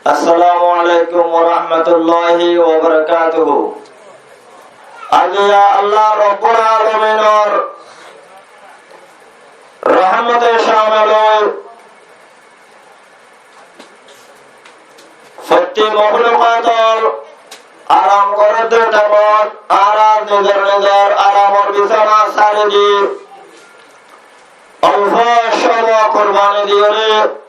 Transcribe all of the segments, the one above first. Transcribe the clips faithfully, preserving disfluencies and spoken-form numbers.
Assalamu alaikum wa rahmatullahi wa barakatuhu. Aijja Allah Rabbul Alaminor rahmote shamil ói fottí mahlukot ol aram gorer de thaimot añára nizor nizor aramor bisona sári di olfo somoy kurbani diyóre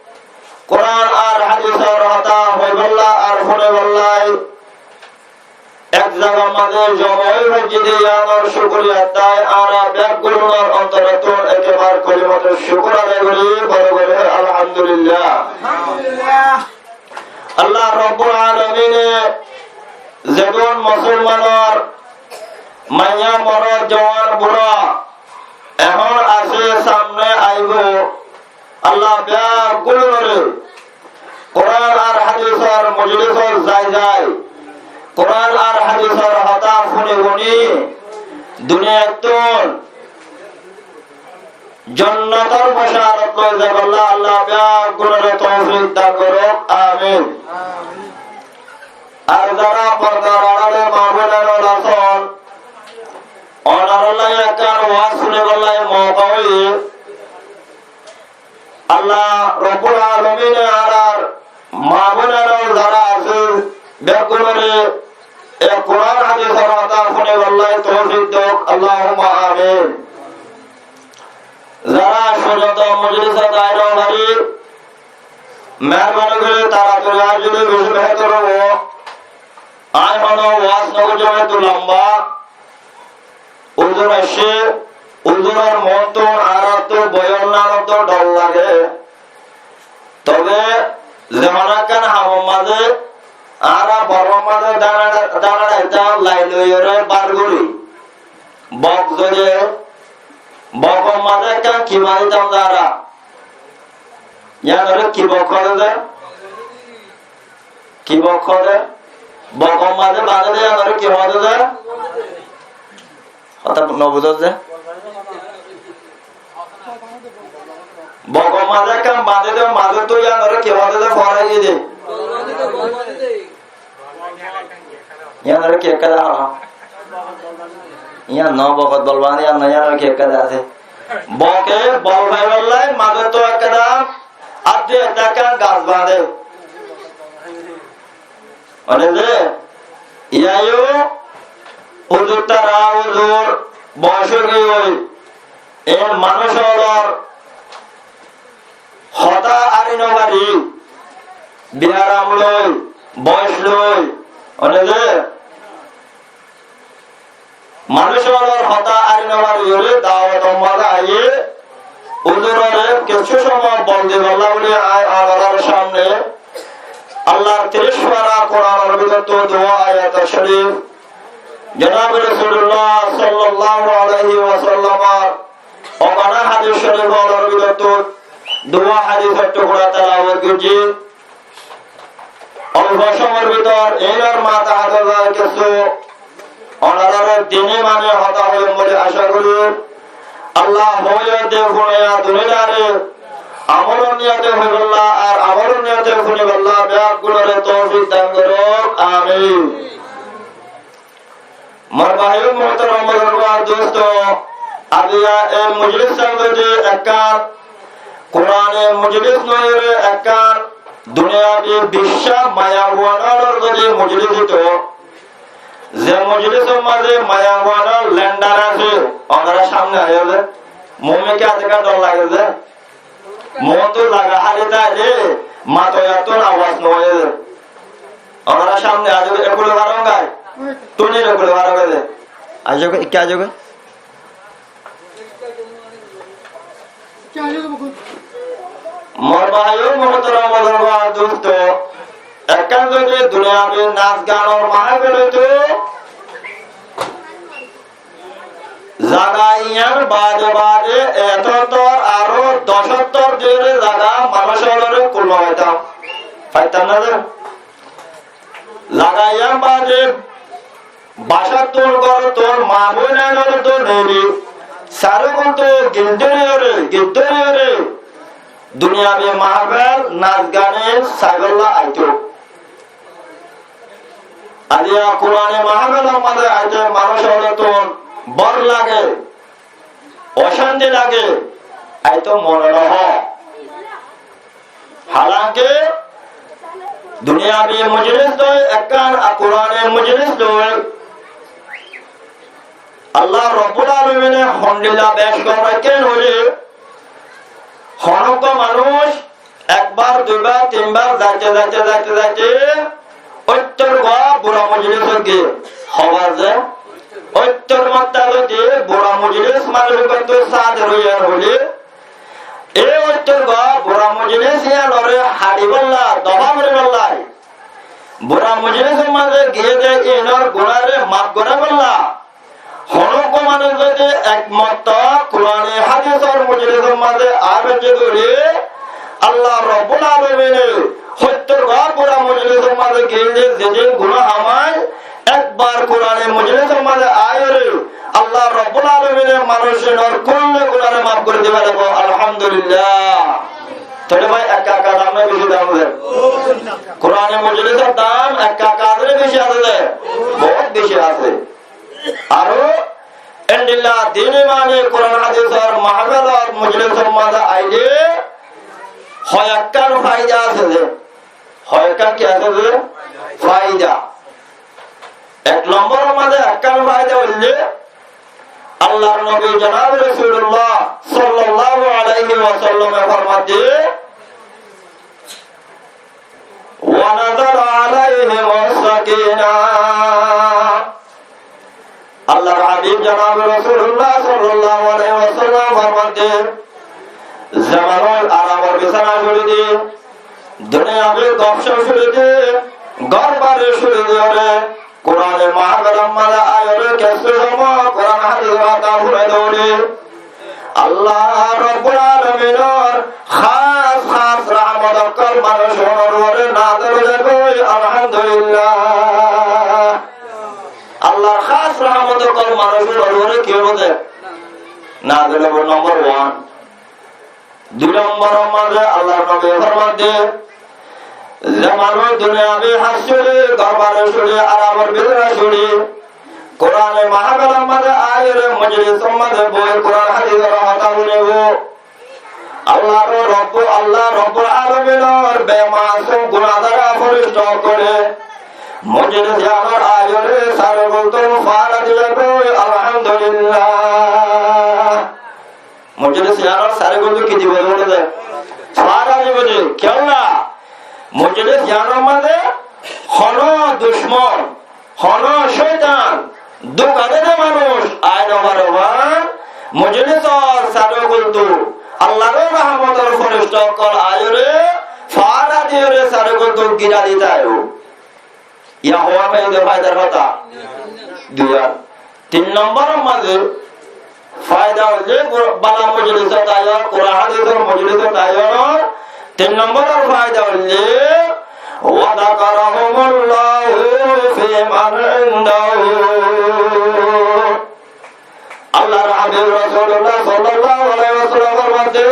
Kuran ar hadisor hotá hoibolla ar fúnibolla ek zagar maze zoma ói faijjí de yíanor cúkuriya adá añára beggúnor ontorottu ekebar kolimator cúkur adá gorí, boro gorí, Alhamdulillah. Alhamdulillah. Allah Rabbul Alamine zedún musolmanor maiya morot juwan bura ehón asé, samne aibo, Allah beggúnore Kuran ar hadisor mojlisot zai zai Kuran ar hadisor hotá fúni fúni duniyattún jonnotor bosarot loi zaibolla Allah beggúnore toufik dan gorouk. Amin. Ar zara fordar arále ma boinain ol asón, onorálla ekkán waz fúnibolla mouka óiye. Allah Rabbul Alamine añárar ma boinain ol zara asé beggúnore e Kuran hadisor hotá fúnibolla toufik douk, Allahumma amin. Zara forzonto mojlisot ai no fari, meherbani gorí taratari aile beci behétor óibo. Añí hono waz no goijjum, eto lamba uzur aiccé, uzuror muúntu añárattú boyon nanottú dhor lage. Tobe ze hono ekkán hamor maze añára bormar maze dana, dana daitam, lain loiyóre bar gorí. Bok zodi, bokor maze ekkán kima ditam de añára. Yíanore ki bok hoó de? Ki bok hoó de? Bokor maze bañdé de yíanore ki hoó de? Hotá no buzó de? Bokor maze ekkán bañdé de, mazottú yíanore ki hoó de? Forai de. Yíanore ki ekká de? Yían no, bokot bol bañdé, yían no, yíanore ki ekká de asé? Boke bol faibolla mazottú ekká de, addi ekká gas bañdé. Mane de, yían yó uzur tara uzur boc ói giyói, e manúic ólor hotá ari no fari, biyaram loi, boc loi, mane de, manúic ólor hotá ari no fari, yóre dawot maze aiyé, uzurore kessú somoy bol dibolla buli añí onorar samne Allar tiríc fara Kuranor bútottu duwá ayat corif, Jonabe Rosulullah sallallahu alaihi wasallamor ogana hadis corif ólor bútottu duwá hadisor tukura telawot goijjí. Olfo somoyor bútore inor mata hata zar kessú onoráre dini mane hotá hoiyum buli acá gorí. Allah hoiyé de fúniya duniyare amolor niyote hoibolla ar amolor niyote fúnibolla beggúnore toufik dan gorouk. Amin. Mor bái ó muhtarom buzurg ó dustó, aijja e mojlis zodi ekkán Kuranor mojlis noóile ekkán duniyabi biccá maiyafuain ólor zodi mojlis óito, ze mojlisor maze maiyafuain ól lendar asé, onora samne aiyó de, mumkin asé, dhor lage de. Mottú zaga háli táile, mato yattún abas no óiye de. Onora samne aijjó ekule baron gai, tuni ekule baron gai de. Aijjó, ikká aijjó. Mor bái ó muhtarom buzurg ó dustó, ekkán zodi duniyabi nas ganor mahfil óito, zaga iyan bade bade ettor aró docottor diyóre zaga manúic ólore kul no faitam. Faitam na de? Zaga iyan bade bacattún, gorottún, maboinain ólore neli, sarugottú gindoriyóre, gindoriyóre duniyabi mahfil nas gani saibolla aito. Aijja Kurane mahfilor maze aite manúic ókkolottún bor lage, ocánti lage, aito mone no hoó. Halanke duniyabi mojlis loi ekkán Kurane mojlis loi Allah Rabbul Alamine hondilla bec goijjé hoile, honó manúic ekbar, duibar, tinbar zaite, zaite, zaite, zaite, óttor gua bura mojlisot giyé. Hoibar ze, óttor mottá zodi bura mojlis manúic ókkolottú sáder óiye hoile, e óttor gua bura mojlis iyanore háribolla, dofa goribolla, bura mojlisor maze giyé de inor gunare maf goribolla, honó manúic zodi ek mottá Kurane hádisor mojlisor maze aiyé de hoile, Allah Rabbul Alamine óttor gua bura mojlisor maze giyé de zedún guna hamai, ekbar Kurane mojlisor maze aiyóre Allah Rabbul Alamine manúic inor kúllu gunare maf gori dibo. Alhamdulillah. Tóile bái, ekka ekka dam na beci dam asé? Kurane mojlisor dam ekka ekka asé ne beci asé de? Bout beci asé. Aró endilla dini mane Kuran hádisor mahfilor mojlisor maze aile hoyekkán faida asé de. Hoyekkán ki asé de? Faida. Ek lombor maze ekkán faida óilde, Allahr nobi janabe Rosulullah sallallahu alaihi wasallame formaiye, "Wa nazala alaihimus sakinah." Allahr habib janabe Rosulullah sallallahu alaihi wasallam formaiye, ze manúic aramor bisana cúri di, duniyabi gofsop cúri di, gór bari cúri diyóre, Kurane mahfilor maze aiyóre kessú cómot Kuran hádisor hotá fúni diyóre, Allah Rabbul Alaminor hás hás rahmot ókkol manúic unor uore nazil ói zagói. Alhamdulillah. Allahr hás rahmot ókkol manúic unor uore ki óibo de? Nazil óibo, nombor wan. Dui lombor maze Allahr nobi formaiye, ze manúic duniyabi ház cúri, gór bari cúri, aramor bisana cúri, Kurane mahfilor maze aiyóre mojlisor maze boi Kuran hádisor hotá fúnibo, Allahr Rabbul, Allah Rabbul Alaminor bemasum gunahára feresta ókkole mojlis iyanot aiyóre sare gultú fara di zagói. Alhamdulillah. Mojlis iyanot sare gultú ki dibo de? Fara dibo de. Kiyólla? Mojlis iyanor maze honó ducmon, honó cóitan, duga dede manúic ai no fare. Mojlisor sare gultú Allahr rahmotor feresta ókkol aiyóre fara diyóre sare gultú gíra di táibo. Yá hoó faida, faidar hotá. Duiya. Tin lombor maze faida óilde, bála mojlisot aiyó, Kuran hádisor mojlisot aiyó. Tin lombor faida óilde, "Wa zakarahumullahu fi man indahu." Allahr habib Rosulullah sallallahu alaihi wasallam formaiye,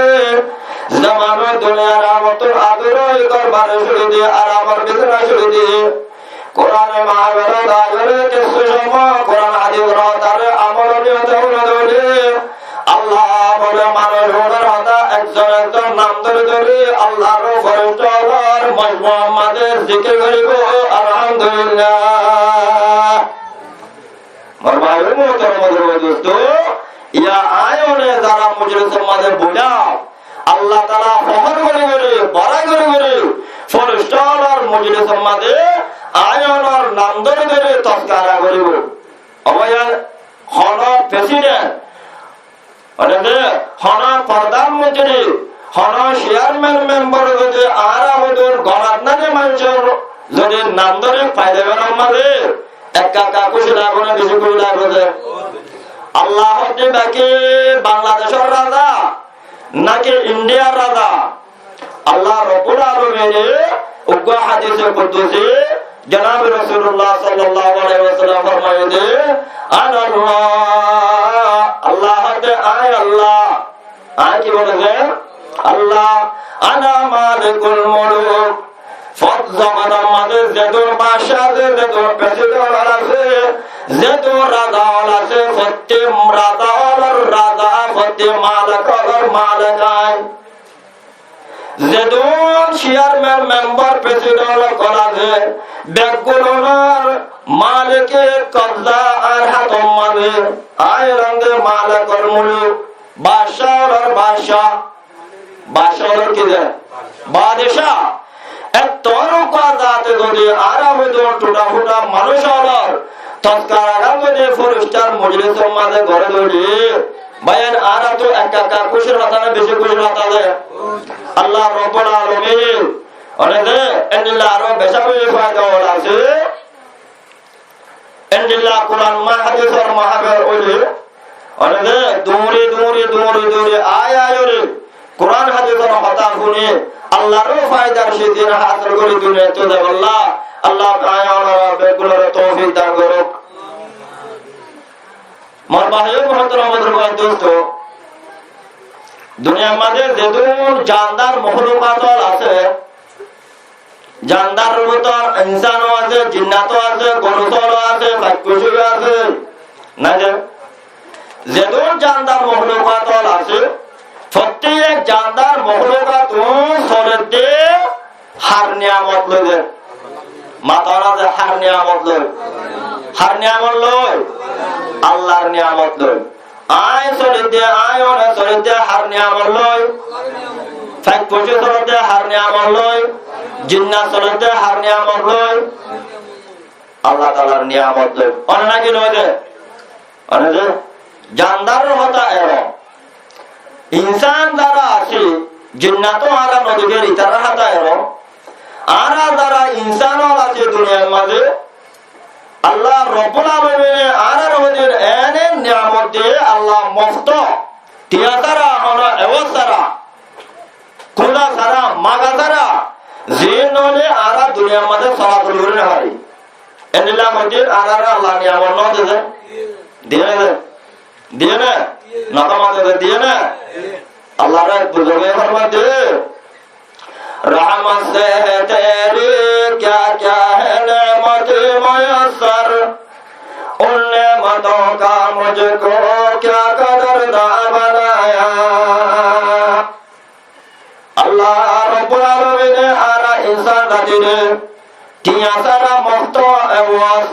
ze manúic duniyar amottún adur ói gór bari cúri di, aramor bisana cúri di, Kurane mahfilot aiyóre kessú cómot Kuran hádisor hotá amolor niyote fúni diyóre, Allah bole manúic unor hotá ekzon ekzon nam dóri dóri Allahr feresta ókkolor mojmuar maze zikir goribo. Alhamdulillah. Mor bái ó muhtarom buzurg ó dustó, yá aiyóre zara mojlisor maze boiya, Allah taala fohór gori gori, bára gori gori, feresta ókkolor mojlisor maze aiyónor nam dóri dóri tozkira goribo. Óboyan, hono president, mane ze, hono prodhan montri, hono chairman member zodi añára hoddúr gonat nai de maincór zodi nam dóri faida benar maze, ekka ekka kúci lagibó né, beci kúci lagibó de? Allah hoddé baki Bangladecór raza, naki Indiyar raza? Allah Rabbul Alamine uggwá hadise kudusi janabe Rosulullah sallallahu alaihi wasallam formaiye de, "Ana Allah", Allah hoódde, "Añí Allah." Añí ki bole de? Allah. "Ana malikul muluk." Fot zogotor mazé zedún baccá asé, zedún president asé, zedún raza ól asé, fottí raza ólor raza, fottí malek ólor malek añí. Zedún chairman, member, president ókkol asé, beggúnor maliki kobza añár hátor mazé, añí óilam de malekor muluk, baccá ólor baccá. Baccá ólor ki de? Badcá. Ettór uggwá zate zodi añára hoito tuta futa manúic ólor tozkara gán zodi furishtar mojlisor mazé goré zodi, bái, añára to ekka ekka kúcir hotá né, beci kúcir hotá de? Allah Rabbul Alamin one de endilla aró beca beci faida ól asé. Endilla Kuran ma hádisor mahaber óile, one de duñri duñri duñri duñri ai ai óre Kuran hádisor hotá fúni Allahr faidar siziyan hásil gorí duniyat zaibolla Allah taala beggúnore toufik dan gorouk. Mor bái ó muhtaram buzurg ó dosto, duniyar mazé zedún jandar mohlukat ól asé, jandar bútore insán ó asé, jinnat ó asé, goru sóol ó asé, faikkuci ó asé. Nai de? Zedún jandar mohlukat ól asé, fottí ek jandar mohlukat ún solédde har niyamot loi de. Matana de har niyamot loi. Har niyamot loi. Allahr niyamot loi. Añí solédde, añí one solédde har niyamot loi. Faikkuci solédde har niyamot loi. Jinnat solédde har niyamot loi. Allah taalar niyamot loi. One naki noi de? One de? Jandar hotá ero. Insán zara asé, jinnat ó añára no dekír, itarar hotá ero. Añára zara insán ól asé duniyar mazé, Allah Rabbul Alamine añárare hodin ene niyamot diye, Allah mofto, tiya sára, hono ewaz sára, kúna sára, maga sára, ziín óile añára duniyar mazé solafira gorí no fari. Endilla hodin añárare Allah niyamot no diye de? Diye de? Diye né? Notá mazé diye né? Allahr ek buzurge formaiye de, رحمت سے ہے تیری کیا کیا ہے نعمت میسر، ان نعمتوں کا مجھ کو کیا قدرداں بنایا۔ Allah Rabbul Alamine añára insán zati re tiya sára, mofto, ewaz,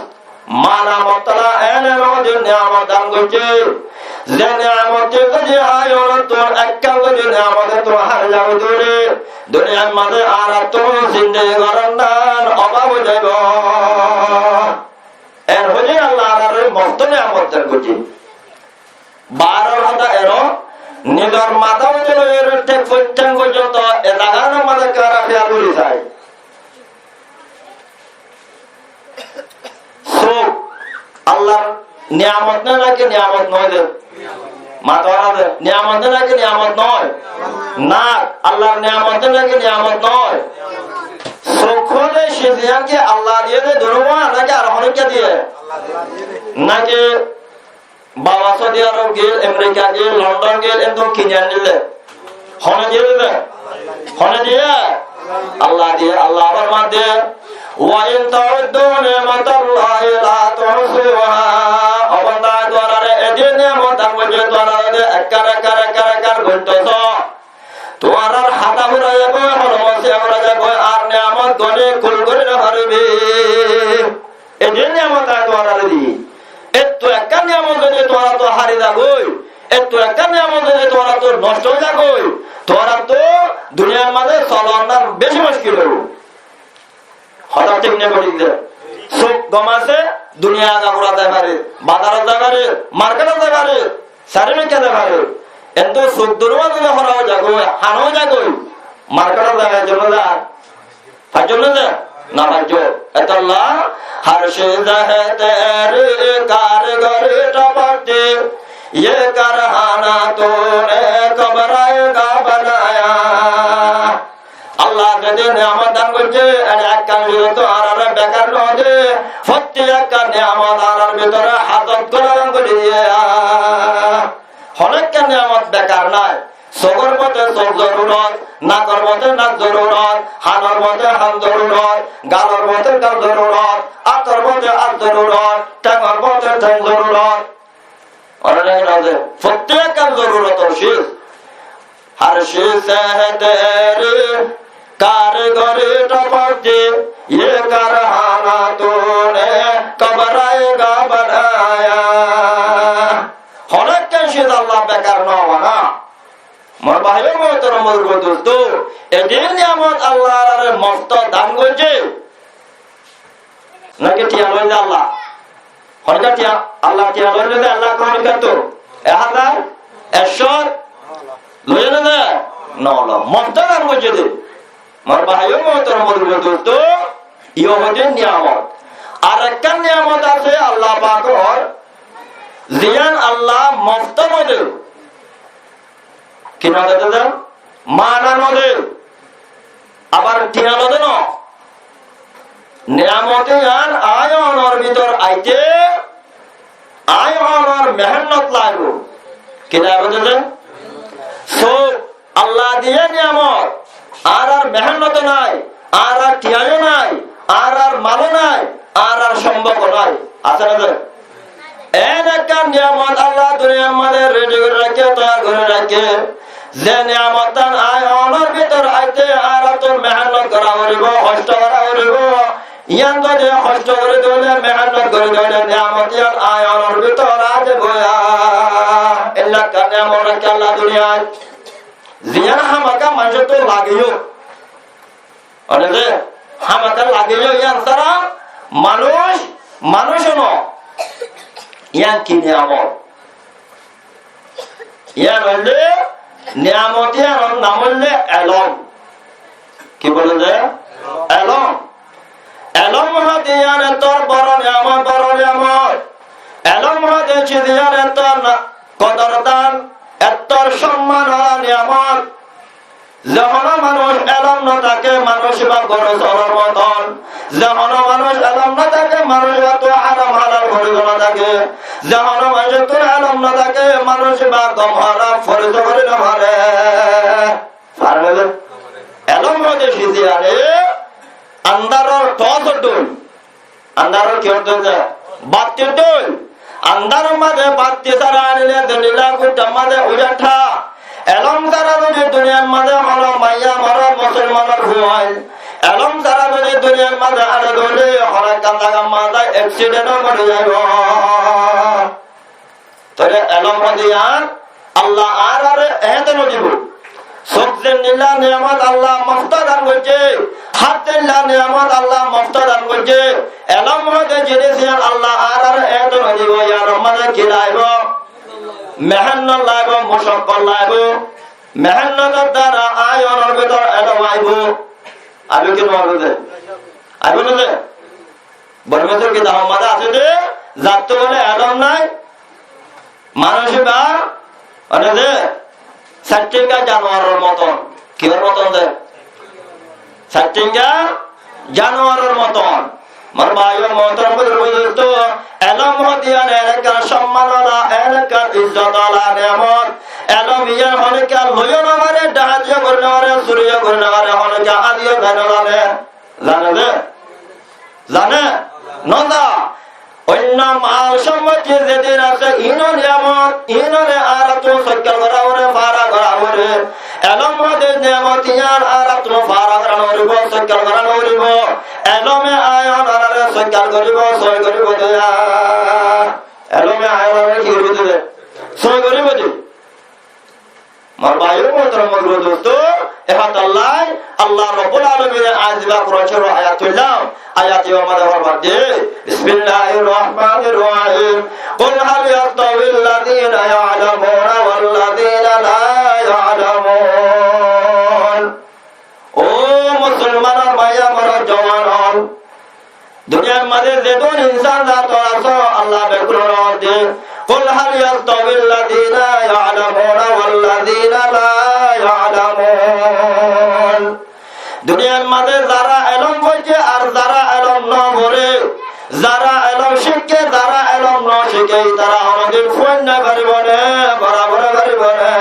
mana motala ene no de niyamot dan goijje. Ze niyamot zodi añí ónottún ekkán zodi niyamot tún hári zai de óile, duniyar mazé añárattún zindegi goron nan obab ói zaibo. Er hodin Allah añárare mofto niyamot dan goijje. Baáror hotá ero, nizor matá óite loi ero thek fo-, theng foijjonto e zagar mazé ekkán khiyal gorí sai. Suk Allahr niyamot né naki niyamot noi de? Matana de, niyamot né naki niyamot noi? Nak Allahr niyamot né naki niyamot noi? Suk hole siziyan ki Allah diye de dunuwa naki ar hono kiyé diye? Naki baba Saudi Arob giyé, Amerika giyé, London giyé, endilla kini anile. Hone diye de? Hone diye? Allah diye, Allah formaiye de, وإن تعدوا نعمة الله لا تحصوها. Ó banda, tuáñrare edin niyamot dan goijje, tuáñra de ekkán ekkán ekkán ekkán gointo só, tuáñrar hata fura zaibo, hono masiya fura zaibo, ar niyamot goni kul gorí no faribi. Edin niyamot añí tuáñrare di. Ettu ekkán niyamot zodi tuáñrattú hári zagói, ettu ekkán niyamot zodi tuáñrattú nosto ói zagói, tuáñrattú duniyar mazé solon nan beci muckil óibo. Hotá thík né bethík de? Suk gom asé, duniya agafura zai fare, bazarot zai fare, marketot zai fare, sari mikká zai fare. Kintu suk dunuwa zodi hóraf ói zagói, hána ói zagói, marketot zai fare, zai fare. Faijjó né de? No faijjó. Etolla, ہر چیز ہے تیری کاریگری ٹپکتی، یہ کارخانہ تو نے کب رائیگاں بنایا۔ Allah zodi niyamot dan goijje, ene ekkán bútore tuáñrare bekar no de, fottí ekkán niyamot añárar bútore házot gorí dan gorí diye. Hono ekkán niyamot bekar nai. Sókor mote sók zorurot, nakor mote nak zorurot, hanor mote han zorurot, galor mote gal zorurot, átor mote át zorurot, théngor mote théng zorurot. Ónora hín hoó de, fottíkkan zorurotor sis. Har sis hai teri karigori tofakki, ye karhana tune kab aayega banaya. Honó ekkán sis Allah bekar no banaiye. Mor bái ó muhtarom buzurg dustó, edin niyamot Allah añárare moftot dan goijjé. Náki tiañ loiyé de Allah? Honikka tiañ, Allah tiañ loiyé de Allah honikka to? Ek házar? Ekcó? Loiyé de? No loiyé. Moftot dan goijjé de. Mor bái ó muhtarom buzurg dustó, yó hoó de niyamot. Ar ekkán niyamot asé Allah pakor, ziyán Allah moftot no de. Ki no de? Mana no de. Abar tiañ no de no. Niyamot yián aññí onor bútore aite, aññí onor mehénnot laibo. Ki laibo de? Só Allah diyé niyamot, añárar mehénnot nai, añárar tiañ nai, añárar mal nai, añárar sombob nai. Asé né? Eén ekkán niyamot Allah duniyar maze redi gorí raikké, toiyar gorí raikké. Ze niyamot tán aññí onor bútore aite añárattún mehénnot gora foribo, hoctó gora foribo. Yián zodi hoctó gorí dóile, mehénnot gorí dóile, niyamot yián aññí onor bútore aite boiya. Eén ekkán niyamot raikké Allah duniyat. Ziyán hámaka manúcottú lagiyó. Óile de, hámaka lagiyó yián sára manúc, manúc no. Yián ki niyamot? Yián óilde niyamot, yián nam óilde elóm. Ki bole de? Elóm. Elóm hoó de yián ettór boro niyamot, boro niyamot. Elóm hoó de ciz yián ettór na-, kodordan, ettór somman ola niyamot. Ze honó manúc elóm no táke, manúc ibá goru sólar moton. Ze honó manúc elóm no táke, manúc ibáttu haram halal foriso no táke. Ze honó manúcottú elóm no táke, manúc ibá gom haraf foriso fori no fare. Fare né? Elóm hoó de ciz yián, e, andaror tosor dóil. Andaror ki dóil? Battir dóil. Andaror maze batti sára anile zendilla guttar maze ujattha. Elóm sára zodi duniyar maze hono maiya morot musolmanor fua, elóm sára zodi duniyar maze are dóile hono ekkán zagar maze eksident gori zaibo. Tóile elóm hoó de yián Allah añárare eéto no dibo. Sók zendilla niyamot Allah moftot dan goijjé, hát zendilla niyamot Allah moftot dan goijjé, elóm hoó de zinis yián Allah añárare eéto no dibo. Yiánor maze ki laibo? Mehénnot laibo, mucokkot laibo. Mehénnotor duara aññí onor bútore elóm aibo. Aibo ki no aibo de? Aibo no de? Bormesor kitabor maze asé de, zattú bole elóm nai, manúc ibá, mane de, sair thenga januaror moton. Kiyór moton de? Sair thenga januaror moton. Mor bái ó muhtarom buzurg dustó, elóm hoó de yián ekkán somman ola, ekkán izzot ola niyamot. Elóm yián honikka loiyo no fare, dahati yó gori no fare, suri yó gori no fare, honikka adi yó zai no fare. Zane de? Zane? No za. Oinno mal sompotti zedún asé, iín ó niyamot, iínore añárattú sókkol gora fore, fara gora fore. Elóm hoó de niyamot, iín añárattú fara gora no foribo, sókkol gora no foribo. Elóme aññí onorare sókkol goribo, sói goribo de. Elóme aññí onorare ki goribo de? Sói goribo de. Mor bái ó muhtarom buzurg dustó, e hotá lla Allah Rabbul Alamine aijja Kuran Córifor ayat tuillám, ayat ibár maze formar de, بسم الله الرحمن الرحيم. قل هل يستوي الذين يعلمون والذين لا يعلمون. Ó musolmanor bái ó morot, zuwan ól, duniyar maze zedún insán zat asó, Allah beggúnore hoó de, قل هل يستوي الذين يعلمون والذين لا يعلمون. Duniyar maze zará elóm foijjé ar zará elóm no fore, zará elóm cíkké, zará elóm no cíkké, itará honodin fuain no faribo né, borabor faribo né.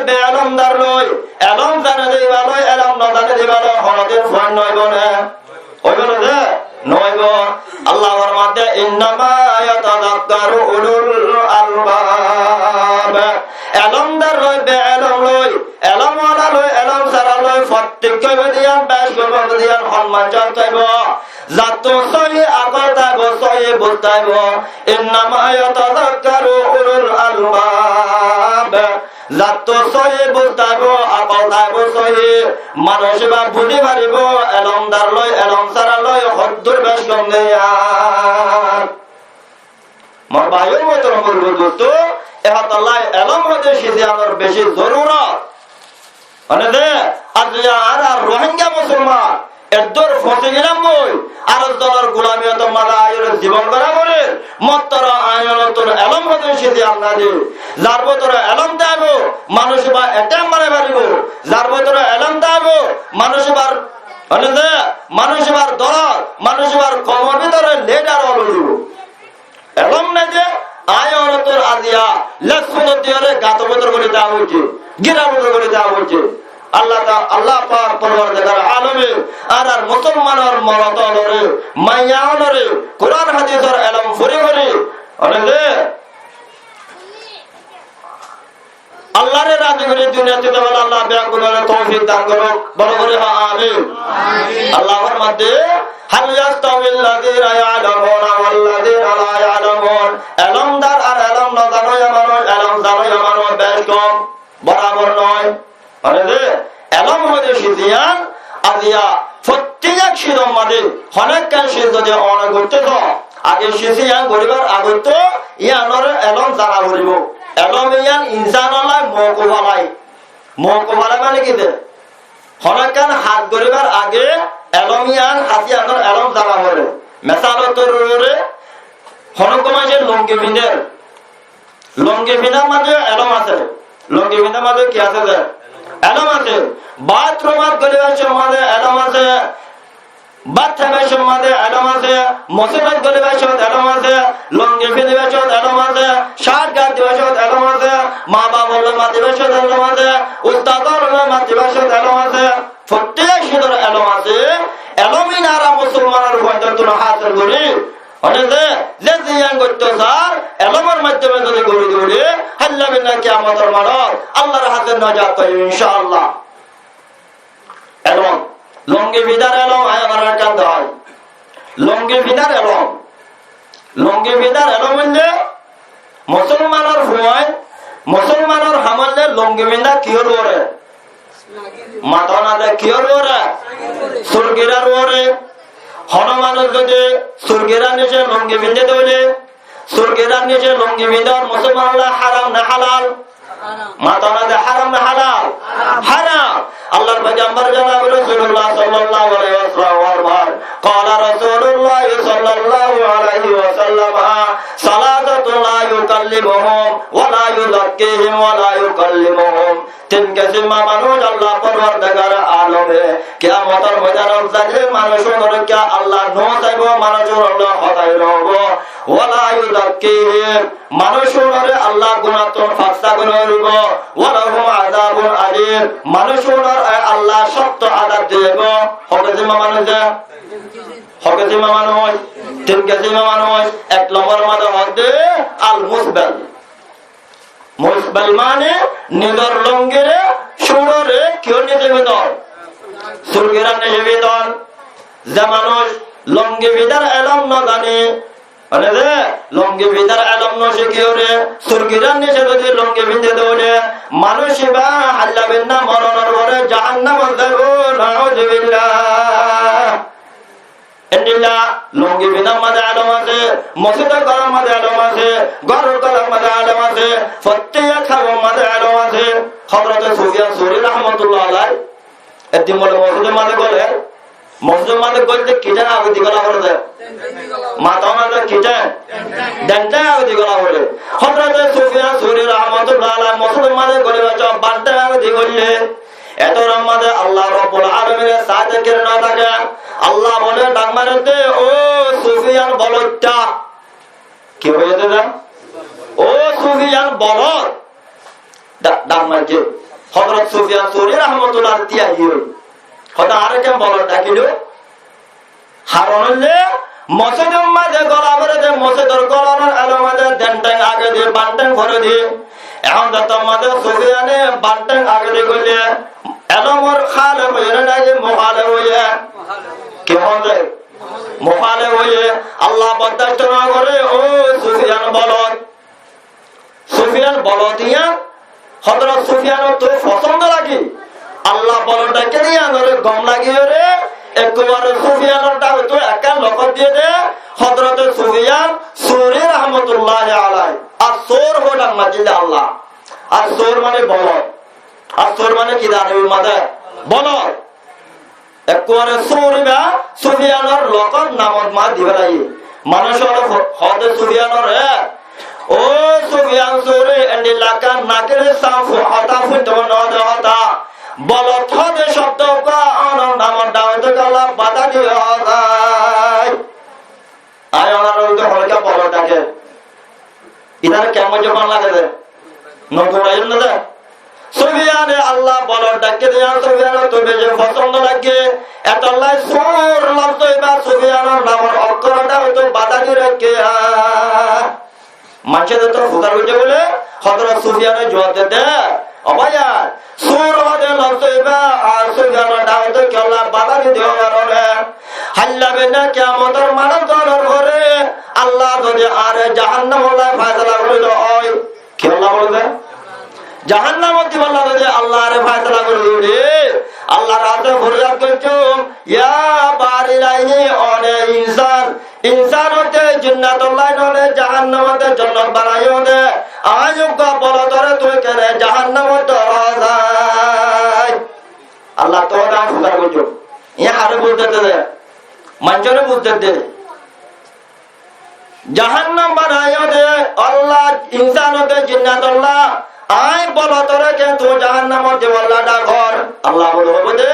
beelómdar loi, elóm zane de íba loi, elóm no zane de íba loi honodin fuain no óibo né? Óibo né de? No óibo. Allah formar de, "Innama yatazakkaru ulul albab." Elómdar loi, beelóm loi, elóm wala loi, elóm sára loi, fottíkka óibo de yián, bec óibo de yián, hon manúic óibo. Zattú sóhi akól táibo, sóhi buz táibo. "Innama yatazakkaru ulul albab." Zattú sóhi buz táibo, akól táibo sóhi, manúic íba buzí faribó, elómdar loi, elóm sára loi, hoddúr bec kom de yián. Mor bái ó, muhtarom buzurg dustó, e hotálla elóm hoóde cíz yiánor beci zorurot. Mane de, aijja añára Rohingya musolman, eddúr fosí gilam boi, ar zonor gulami ottót mazé aiyóre zibon gora forer, mottoro añárattún elóm hoóde cíz yián nái de. Zar bútore elóm táibo, manúic íba attack mari faribó. Zar bútore elóm táibo, manúic íbar, mane de, manúic íbar dol, manúic íbar koumor bútore lidar ói zaibo. Elóm nái de, añárattún aijja lek sunot diyóre gator bútore goli diya óiye, girar bútore goli diya óiye. Allah ta-, Allah pak Porwardigare alome añárar musolmanor morot ólore, maiya ólore, Kuran hadisor elóm fori fori, mane de, Alláre razi gorí duniyat tákiballa Allah beggúnore toufik dan gorouk. Boro gorí hoó, amin. Amin. Allah formar de, "Hal yastawil lazina ya'lamuna wal lazina la ya'lamun?" Elómdar ar elóm no zanoya manúic, elóm zanoya manúic bec kom, borabor no. Mane de, elóm hoóde cíz yián, aijja fottík cízor mazé, honó ekkán cíz zodi one goittó só, age cíz yián goríbar agottú yiánore elóm zana foribó. Elóm yián insanolla mokobala. Mokobala mane ki de? Honó ekkán ham goríbar age elóm yián, ham yiánor elóm zana fore. Mesal ottót, honó uggwá maincé lungi finder. Lungi findar mazé elóm asé. Lungi findar mazé ki asé de? Elóm asé. Bathrumot golibar somot elóm asé. Bát háibar somot elóm asé. Mosjidot golibar somot elóm asé. Lungi findibar somot elóm asé. Cát gat dibar somot elóm asé. Mabaf ólore matibar somot elóm asé. Ustad ólore matibar somot elóm asé. Fottík cízor elóm asé. Elóm ín añára musolmanor fuaindattún hásil gorí. Mane de, ze ziyán goittó sar, elómor maiddome zodi gorí dóre, háilla billa kiyamotor manot Allar hañsé najat faibo, incá Allah. Elóm, lungi findar elóm, añára ekkán dói. Lungi findar elóm. Lungi findar elóm óilde, musolmanor fuain, musolmanor ham óilde lungi finda kiyór uore? Matana de kiyór uore? Surgirar uore. Honó manúic zodi surgirar nice lungi findé de óile, surgirar nice lungi findon musolmanolla háram né hálal? Matana de háram né hálal? Háram. Allar foigambor janabe Rosulullah sallallahu alaihi wasallam formar, qala Rosulullah sallallahu alaihi wasallam, salasatun la yukallimuhum wa la yuzakkihim wa la yukallimuhum. Tin kisim manúic Allah Porwardigare alome kiyamotor moidanot zaile manúic unore ki Allah no saibo, manúic unor loi hotá no hoibo. Wala yuzakkihim, manúic unore Allah gunattún fak saf gorí no dibo. Walahum azabun alim, manúic unore Allah cokto azab dibo. Hó kisim manúic de? Hó kisim manúic? Tin kisim manúic. Ek lombor mazé hoó de al musbil. Musbil mane nizor longire, cúñçore kiyór nice findon? Surgirar nice findon. Ze manúic longi findar elóm no zane, mane ze longi findar elóm no cíkiyóre surgirar nice zodi longi findé de óile, manúic íba háilla billa moronor fore jahannamot zaibo, nauzubillah. Endilla lungi findar mazé elóm asé, mosjidor gorar mazé elóm asé, góror gorar mazé elóm asé, fottík hábor mazé elóm asé. Hozrote Sufiyan Sóuri rahmatullah alaih, eddin bóle mosjidor mazé góle, mosjidor mazé góille ki théng agói di góla fore de? Matana de ki théng? Den théng agói di góla fore. Hozrote Sufiyan Sóuri rahmatullah alaih mosjidor mazé gólibar cómot bá théng agói di góille, Etór mazé Allah Rabbul Alamine saáte kiyóre no táke? Allah bole, dhak mare de, "Ó Sufiyan bolodda." Ki hoiyé de? "Ó Sufiyan bolod." Dha-, dhak maijje. Hozorot Sufiyan Suri rahmatullah tiyai giyói. Hotá añáre ken bolot dhakilo? Haron óilde, mosjidor mazé gola forede, mosjidor golanor elom mazé den theng agedi, ban theng foredi. Ehón zettót mazé Sufiyane ban theng agedi goille, elomor halef óiye né naki muhalef óiye? Ki hoó de? Muhalef óiye. Allah bordashto no gore, ó Sufiyan bolot. Sufiyan bolot iyan, Hozorot Sufiyanottu fosón lage. Allah bolot dhakile iyanore gom lagiyóre, ekkubare Sufiyanor dhákottú ekkán lokot diyé de, Hozorote Sufiyan Suri rahmatullahi alaihi. As-Sur hoó Dang mazé de Allah. As-Sur mane bolot. As-Sur mane ki zano Arobir mazé? Bolot. Ekkubare Sur ibá Sufiyanor lokot namot ma di félaiye. Manúic ókkole ho-, hoó de Sufiyanore, "Ó Sufiyan Suri, endilla ekkán nakir saf hotá fúinto mone no hoó de hotá. Bolot hoó de cobdo uggwá onor namot dhákottú Allah bada diye hoó de." Añí onarár uore honikka bolot dhake. Ítara kemon zobán lage de? No dóraiyón na de? Sufiyane Allah bolot dhake de, Sufiyanottu beci fosón lage. Etolla Sur lofzo ibá Sufiyanor namor okkor dhákottú bada di raikké. Maincé de to fusár goijjé bóle, Hozorot Sufiyane juab de de, "Ó báiya, Sur hoó de lofzo ibá, ar Sufiyanor dhákottú kiyólla bada di diyo onarare? Háilla bena kiyamotor maçot zonor fore Allah zodi añáre jahannamolla faisala gorí dói, kiyólla bóle de? Jahannamot dibolla zodi Allah añáre faisala gorí dói, Allahr hañsé foryad goijjum, ya baril aini, one insan, insanotte jinnatolla none jahannamot de jonnot banaiyó de, añí uggwá bolotore tui kene jahannamot dóro zai?" Allah to dán fusár goijjé. Iyan hare buzde de, maincóre buzde de. Jahannam banaiyó de Allah, insanotte jinnatolla, añí bolotore ken tui jahannamot dibolla dhakor? Allah bole hoibo de,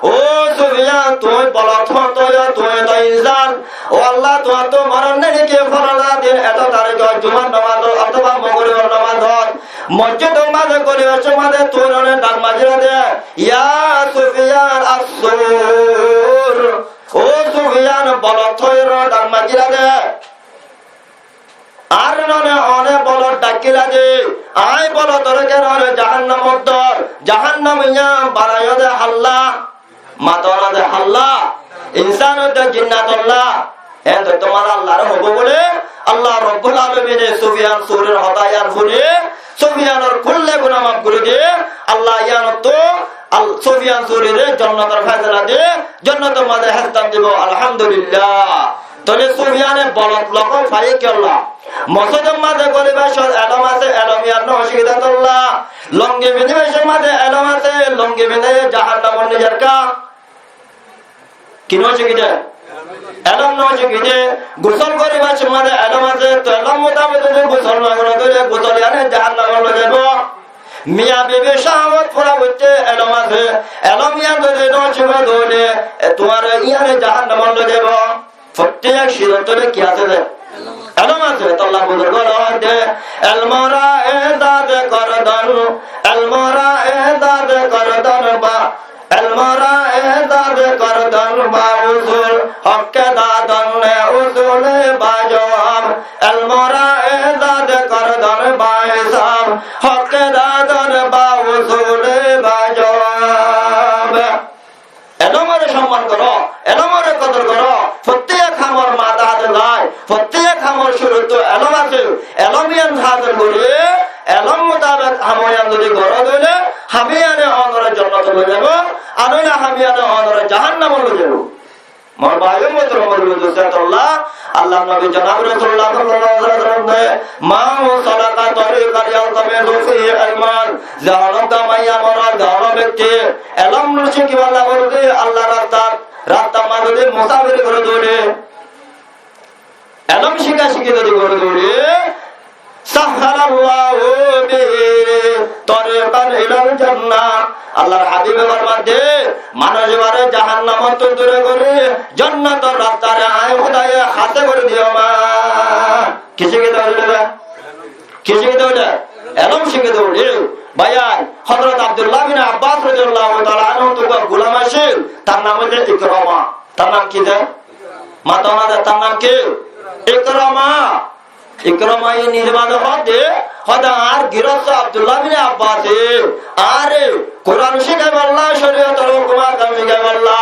"Ó Sufiyan, tui bolot hoñt óiyo, tui to insan. Ó Allah, tuáñttu moron niki fáñlla din eto tarikot jumar nomazot otóba mogoribor nomazot mosjidor mazé goribar somot tui none dhak mazíla de, 'Ya Sufiyan as-Sur, ó Sufiyan, bolot hoiyóre dhak mazíla de.' Ar none one bolot dhakíla de, añí bolotore ken one jahannamot dór, jahannam iyan banaiyó de hálla, mato na de hálla, insanotte jinnatolla." Héen to tuáñra Allahre hoibo bóle, Allah Rabbul Alamine Sufiyan Surir hotá iyan fúni, Sufiyanor kúlle guná maf gorí diye, Allah iyanottu Al-, Sufiyan Surire jonnotor faisala diye, jonnotor mazé héstan dibo, Alhamdulillah. Tóile Sufiyane bolot lokot faiyé kiyólla? Mosjidor mazé goribar somot elóm asé, elóm iyan no cíki de tolla. Longi finibar somot elóm asé, longi finiye jahannamot nizar ka. Ki no cíki de? Elóm no cíki de. Gusól goribar somot elóm asé, to elóm mutabek zodi gusól no gore tóile gusól iyane jahannamot loi zaibo. Miya bibi cáhawot fura goitté elóm asé, elóm iyan zodi no cíko tóile, e, tuáñre iyane jahannamot loi zaibo. Fottí ek sizottú ki asé de? Elóm asé. Tolla buzurg ókkole hoó de, elmora ezaz gordon, elmora ezaz gordon ba, elmora ezaz gordon ba usul, hokke dadon ne usule ba jawab, elmora ezaz gordon ba isab, hokke dadon ba usule ba jawab. Elómore somman goró, elómore kodor goró. Fottí ek hamor matahát zai, fottí ek hamor cúruttu elóm asé. Elóm iyan házil gorí, elóm mutabek ham iyan zodi goró tóile, ham iyane onore jonnot loi zaibo, ar noile ham iyane onore jahannamot loi zaibo. Mor bái o muhtarom, Allah, Allahr nobi janab Rasulullah sallallahu alaihi wasallam hoó de, "Man salaka tariqan yaltamisu fihi ilman", ze honó maiya morot, ze honó bekti elóm cíkibálla goré de, Allahr rastat, rastar mazé zodi musafiri goré de, elóm cíkacíki zodi goré de, sahhalallahu bihi tariqan ilal jannah. Allahr habibe formar de, manúic ibáre jahannamottú dure gorí jonnotor rastare añí Hudaye hásé gorí diyum. Ki cíkito óile? Ki cíkito óile? Elóm cíkito óile. Báiyain, Hozrot Abdullah bin Abbas rodiyallahu taala anhu ottu uggwá gulam accíl, tar nam óilde Ikrama. Tar nam ki de? Mato na de, tar nam ki? Ikrama. Ikramaye nize mazé hoódde, hoódde añár girosto Abdullah bin Abbase añáre Kuran cíkaibálla, córiyotor hókum ahkam cíkaibálla,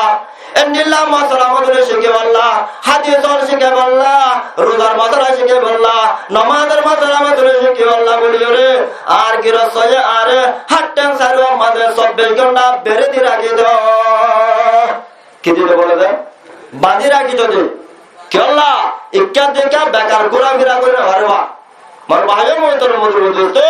endilla masala motole cíkaibálla, hádis ól cíkaibálla, ruzar masala cíkaibálla, nomazor masala motole cíkaibálla bóliyoré añár girostoye añáre háñthen sairwar mazé sobbic gónta beredi rakíto. Ki dito bóle de? Bañdí rakíto de. Kiyólla? Ikká dikká bekar gúrafira gorí nofaribá. Mor bái ó muhtorom buzurg dustó,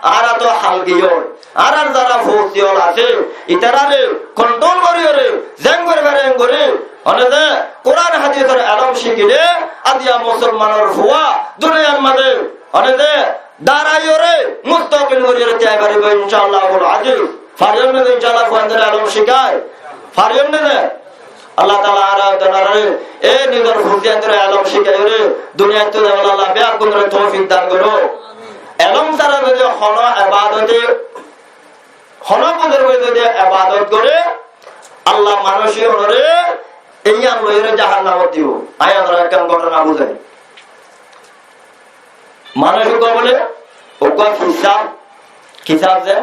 añára to hal giyói. Añárar zara fousi ól asé, itarare kontrol goríyoré, zeén gorí fare eén gorí, mane de, Kuran hádisor elóm cíkile, aziya musolmanor fua, duniyar mazé, mane de, daraiyóre, mustakil goríyoré tiyai faribó, incállahul aziz. Fariyum né de, incáallah, fuaindóre elóm cíkai? Fariyum né de? Allah taala añára donorare e nizor fúaindóre elóm cíkaiyóre duniyaittú zaibolla Allah beggúnore toufik dan gorouk. Elóm sára zodi hono ebadote, hono buzurge zodi ebadot gore, Allah manúic ókkolore yián loiyóre jahannamot dibo. Añí añára ekkán gótona buzái. Manúic uggwá bóle, uggwá fir sáb, ki sáb ze?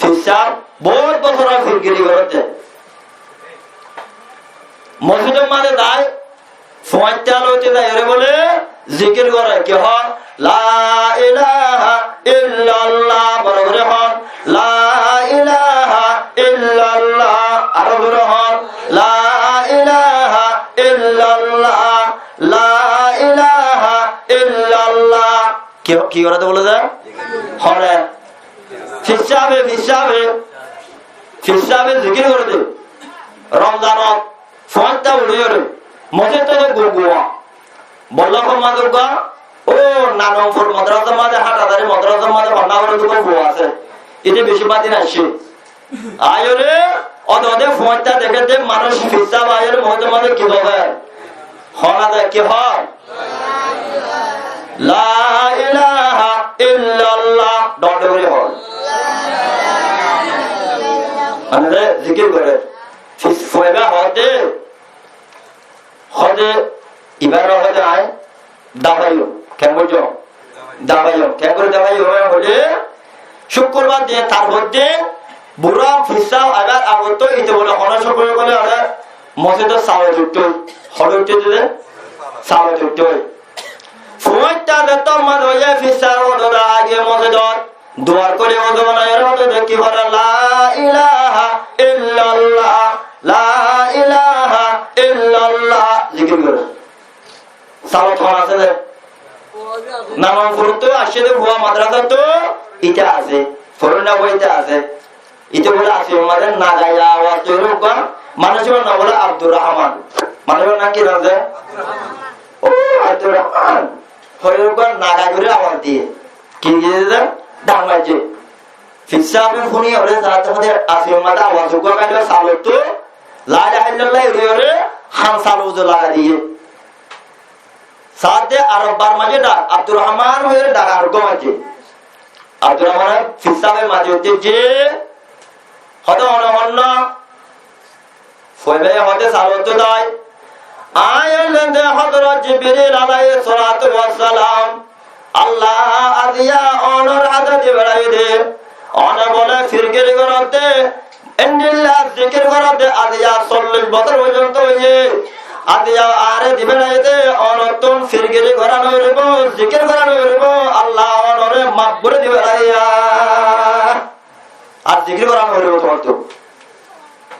Fir sáb, bout bosór firgiri gorédde. Mosjidor mazé zai, fuañttá loite zaiyóre bóle, zikir goré, ki hoó? La ilaha illallah, boro gorí hoó, la ilaha illallah, aró gorí hoó, la ilaha illallah. La ilaha illallah. Ki, ki goré de bóle de? Honé? Fir sábe, fir sábe. Fir sábe zikir goré de. Romzanot fuañttá uçíyoré mosjidot gurguwa. Bolla forma durga, ó, Nanongpur madrasar mazé, Hathazari madrasar mazé, banda goré durga bou asé. Ite beci badin aiccé. Aiyóre, ode ode fuañttá deké de manúic fir sáb aiyóre mosjidor mazé ki hoó? Hoó na de, ki hoó? La ilaha illallah. Dóñr dóñr gorí hoó. Mane de zikir goré. Fir, fuaibá hoó de, hoó de, ibáre hoó de añí dabaiyum, keén buijjó? Dabaiyum. Keén gorí dabaiyum hoilé, cúkkurbar din, tar foddin, bura fir sáb aibar agottú ite bóle hono cúkkur ókkole añára mosjidot salot uiththó. Hone uiththó de? Salot uiththó. Fuañttá de tomma doiye fir sáb ódor age mosjidot duar kúli uzu banaiyóre hoó de ki foré, la ilaha illallah, la ilaha illallah. Zikir goré. Salot hon asé de? Nanongpurottú aiccé de fua madrasattú, ite asé. Foróinna fua ite asé. Ite bóle asé, mane nagaiya awaz toiyór uggwá manúic, ibár nam bóle Abdur Rahman. Manúic ibár nam ki nam ze? Ó, Abdur Rahman. Hoiyóre uggwá nagai gorí awaz diyé. Ki diyé de? Dhak maijjé. Fir sábe fúniyóre saáte hoó de asé, mane awaz uggwá failé salottú, la ilaha illallah hoiyóre, han salo uzu lagai diyé. Saáte ar bar maijjé dhak, Abdur Rahman hoiyóre dhak ar uggwá maijjé. Abdur Rahmane fir sábe mati uiththé ze, hoó de hone hon no. Fuaibáye hoó de salottú dai. Añí óilde Hozrot Jibril alaihis salatu wassalam. Allah aziya onor házire di beçaiyé de. One bóle firgiri goródde, endilla zikir goródde, aziya sollic bosór foijjonto óiye. Aziya añáre di beçaiyé de, onottún firgiri gorá no foribó, zikir gorá no foribó, Allah onore maf gorí di beçaiyé. Ar zikir gorá no foribó tuáñttú.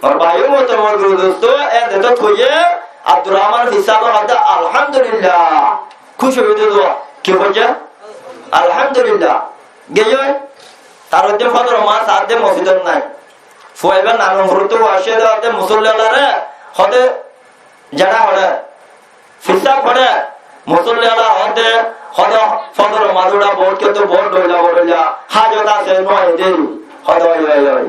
Mor bái ó muhtorom, mor guru dustó, e de to tuiye, Abdur Rahman fir sábe hoó de, Alhamdulillah. Kúci óiye de dua. Ki hoó de? Alhamdulillah. Giyói, tar foddin fozoror namaz saáte mosjidot nai. Fuaibá Nanongpurottú aiccé de, hoó de musolli ókkolore, hoó de, zara fore, fir sáb fore, musolli ókkol hoó de, hoó de fozoror mazé uçá bout, kintu bout dhoilla bout dhoilla, házot asé, no aiyé de, hoó de oi, oi, oi.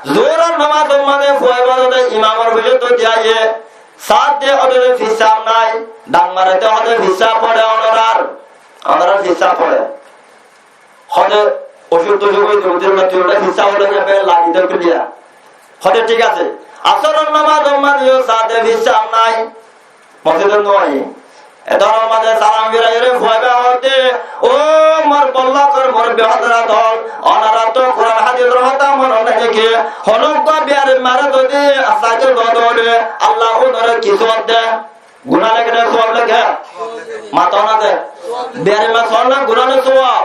Zuhuror namazor mazé fuaibá hoó de imamor fíçottú diyaiyé, saáte hoó de fir sáb nai, dhak mare de hoó de fir sáb fore, onorar, onorar fir sáb fore. Hoó de, Ocúk tocúk ói zaibo, tui óre fissáb óre lagi dé kiliya. Hoó de thík asé. Asóror nomaz ot mazé yó saáde fissáb nái. Mosjidot no aiyé. Etór mazé salam firaiyóre fuaibá hoó de, "Ó mor bollókor murubbi hózorot ól, onórattú Kuran hádisor hotá mone nái né ki? Honó uggwá biyarimmáre zodi saáde loi dóre, Allah ónore ki sóab de?" Guná leke né sóab leke? Mató na de. Biyarimmá sóab né guná né sóab?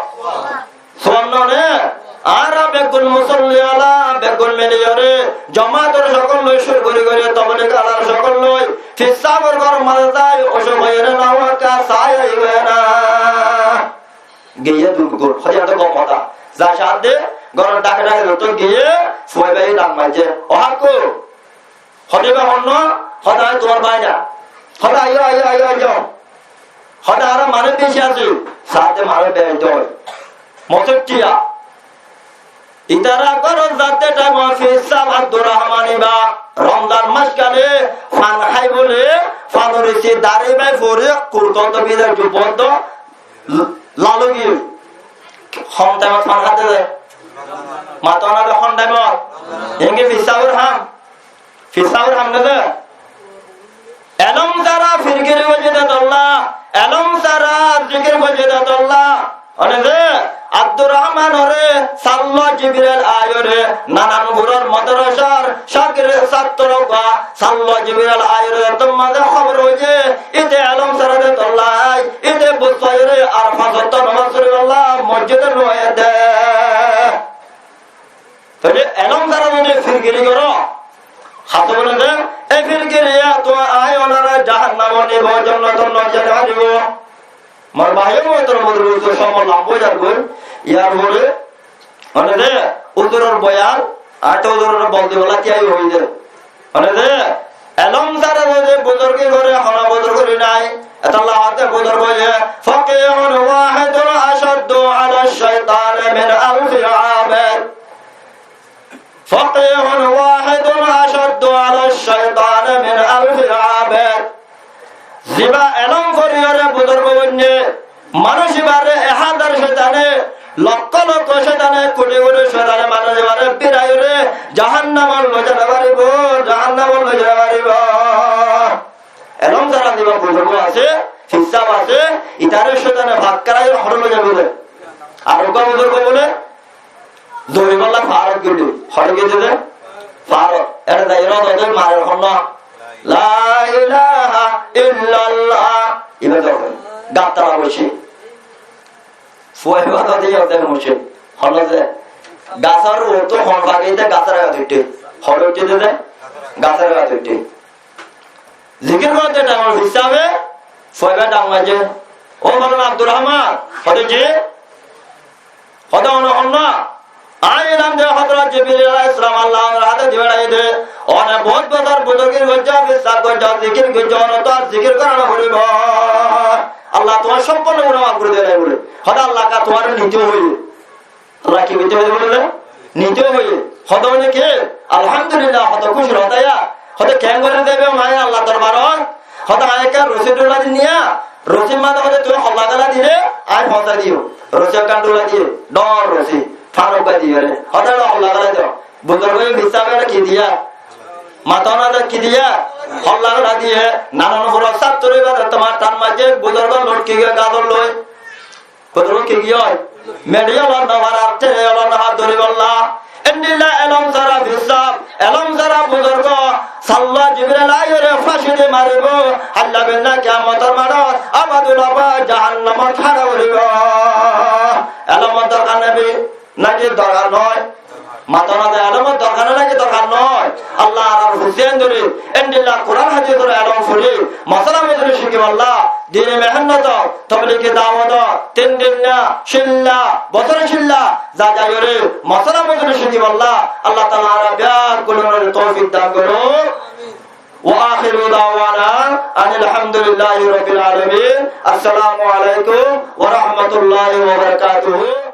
Sóab no né? Añára beggún musolli ala, beggún miliyóre, jomátor cókol loi cúru gorí gorí, toblig alar cókol loi, fissábor góror mazé zai, ocúk óiye né no óiye, saái aiyé né. Giyé dur dur, hoiyé de gom hotá. Zai saáde, góror dhake dhake zotó giyé, fuaibáye dhak maijjé. Ó hákku, hoó de íba honnúa, hoó de añí tuáñr bái na. Hoó de aiyó, aiyó, aiyó, aiyó. Hoó de añára manúic beci así, saáde manúic beci dói. Mosóttiya. Itará górot zaáde thaim ot fissáb Abdur Rahman íba Romzan mac kale fan hái bóle, fanor isi dari bái fori, kurto to bidar jupo to lalo giyé. Hon thaim ot fan háde de? Mató na de hon thaim ot? Enggé fissábor ham. Fissábor ham no de. Elóm sára firgiri goijjé de tolla, elóm sára zikir goijjé de tolla. Mane de, Abdur Rahman ore Sallo Jibril aiyóre, Naranpuror modorasar cagir sáttro uggwá Sallo Jibril aiyóre, zettót mazé hóbor óiye, íte elóm sára de tolla, íte buzái yóre ar fañs wokto nomaz foribolla mosjidot no aiyé de. Tóile elóm sára zodi firgiri goró, hásé bole de, e firgiriye tuáñra añí onóre jahannamot nibo, jonnotot no zai faribo. Mor bái ó, mohtorom buzurg, somoi lamba ói zargói. Yar fore, mane de, uzuror boyan, añí to uzurore bol dibolla tiyar ói de. Mane de, elóm sára zodi buzurgi goré, hono buzurgi nái. Etolla hoó de buzurge hoiyé, "Faqihun wahidun ashaddu ala shaytani min alfi abid." "Faqihun wahidun ashaddu ala shaytani min alfi abid." Ziba elóm foriyóre buzurg óinne, manúic ibáre ek házar cóitane, lokkó lokkó cóitane, kuthi kuthi cóitane manúic ibáre biraiyóre jahannamot loi zai no faribo, jahannamot loi zai no faribo. Elóm sára ziba buzurg asé, fissáb asé, itaré cóitane fak karaiyóre hoçé loi zaibo de. Ar uggwá buzurg bole, Zoribolla faárot giyé de, hoçé giyé de? Faárot. Ere zai ere zai marer honnúa, "La ilaha illallah." Iba zai gat tala boiccé. Fua iba zai ere zai boiccé. Honnúa ze gasór uore hon fage de gasór gat uiththé. Hoçé uiththé de? Gasór gat uiththé. Zikir goródde thaim ot fissábe fuaibá dhak maijjé, "Ó Moulána Abdur Rahman," hoó de, "Ji?" Hoó de, "One honnúa?" "Añí hoilam de Hozorot Jibril alaihissalam Allah onor háte di fethaiye de, one bout bosór buzurgi goijjó, fissáb goijjó, zikir goijjó, one to ar zikir gorá no foribo. Allah tuáñr sómpunno guná maf gorí diyé" bole. Hoó de, "Allah ka tuáñre nito hoiyé?" Allah ki hoité hoiyé bole? Nito hoiyé. Hoó de one ki? Alhamdulillah, hoó de kúcir hotá ya. Hoó de keén gorí zaiba maiyá Allah dorbarot? Hoó de añí ekkán rosi dhula di niya, rosir maze hoó de tuñí holla gala dile, añí foóñsai diyum. Rosi ekkán dhula diye, dhoóñr rosi, fán uggwá diyoré. Hoó de holla gala do. Buzurge fissábe ki diya? Mató na de ki diya? Holla gala diye. Naranpuror sáttro ibá de tuáñr than maijjé buzurge lotki giyé gasór loi. Buzurg ki giyé? Meçi olor no farar, tene olor no far dóribolla. Endilla elóm sára fissáb, elóm sára buzurg, Sallo Jibril aiyóre fáñci di maribo. Hálla billa kiyamotor maçot abadul abad jahannamot hára goríbo. Elómor dorkar naki, naki dorkar noó? Mató na de, elómor dorkar né naki dorkar noó? Allah añárar husiyar dóri, endilla Kuran hádisor elóm fori, mosola mosoli cíkibolla, dini mehénnot, tobligi dawot, tin dilla, cilla, bosór cilla, zai zai gorí, mosola mosoli cíkibolla, Allah taala añára beggúnore toufik dan gorouk. Wa akhiru da'wana anil hamdulillahi rabbil alamin. Assalamu alaikum wa rahmatullahi wa barakatuhu.